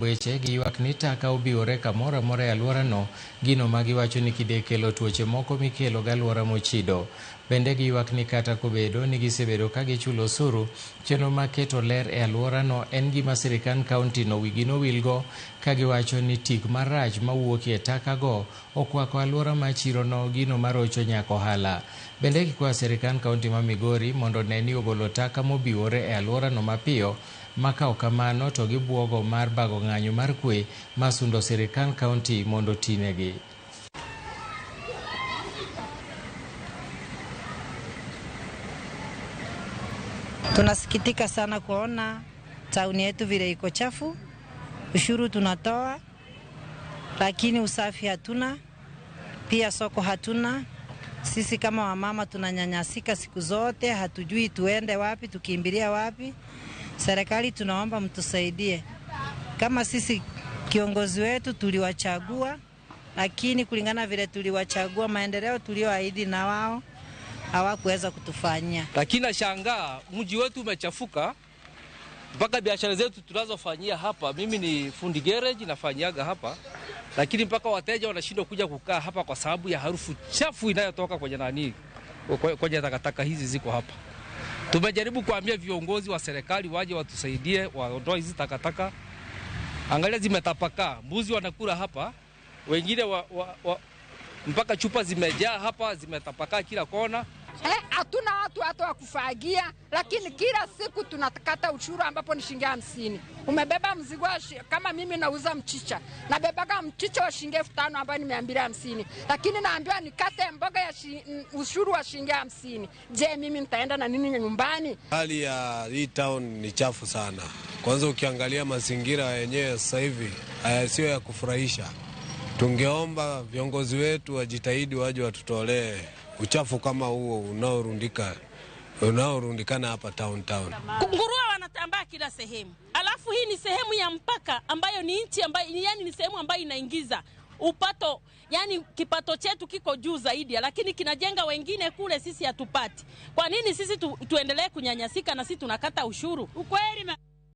Weche giywak ni taka obiwore kamoro amora e alworano, gino ma giwacho ni kide kelo tuoche moko mikelo gi alwora mochido. Bende giywak ni kata kobedo ni gisebedo ka gichulo osuru, chenro mar keto ler e alworano en gima sirkand kaunti no wigi nowilgo ka giwacho ni tik marach mawuokie taka go okwako alwora mar chirono gino marocho nyaka ohala. Bende gikwayo sirkand kaunti ma Migori mondo one ni ogolo taka mobiwore e alworano mapiyo ma ka ok kamano to gibuogo mar bago ng'anyo mar kwe ma sundo sirkand kaunti mondo otinegi. Tunasikitika sana kuona tauni yetu vile iko chafu. Ushuru tunatoa, lakini usafi hatuna, pia soko hatuna. Sisi kama wamama tunanyanyasika siku zote, hatujui tuende wapi, tukimbilia wapi. Serikali tunaomba mtusaidie. Kama sisi kiongozi wetu tuliwachagua, lakini kulingana vile tuliwachagua, maendeleo tulioahidi na wao hawakuweza kutufanyia. Lakini nashangaa mji wetu umechafuka mpaka biashara zetu tunazofanyia hapa. Mimi ni fundi garage nafanyiaga hapa, lakini mpaka wateja wanashindwa kuja kukaa hapa kwa sababu ya harufu chafu inayotoka kwenye nani, kwenye takataka hizi ziko hapa. Tumejaribu kuambia viongozi wa serikali waje watusaidie, waondoe hizi takataka. Angalia zimetapakaa, mbuzi wanakula hapa, wengine mpaka chupa zimejaa hapa, zimetapakaa kila kona. Hatuna watu hata wa kufagia, lakini kila siku tunakata ushuru ambapo ni shilingi 50. Umebeba mzigo kama mimi nauza mchicha, nabebaga mchicha wa shilingi 5000 ambayo ni 250, lakini naambiwa nikate mboga ya ushuru wa shilingi 50. Je, mimi nitaenda na nini nyumbani? Hali ya hii town ni chafu sana. Kwanza ukiangalia mazingira yenyewe sasa hivi sio ya kufurahisha. Tungeomba viongozi wetu wajitahidi waje watutolee uchafu kama huo unaorundikana hapa town. Nguruwe wanatambaa kila sehemu. Alafu hii ni sehemu ya mpaka ambayo ni nchi ambayo, yani ni sehemu ambayo inaingiza upato, yani kipato chetu kiko juu zaidi, lakini kinajenga wengine kule, sisi hatupati. Kwa nini sisi tuendelee kunyanyasika na sisi tunakata ushuru? Ukweli.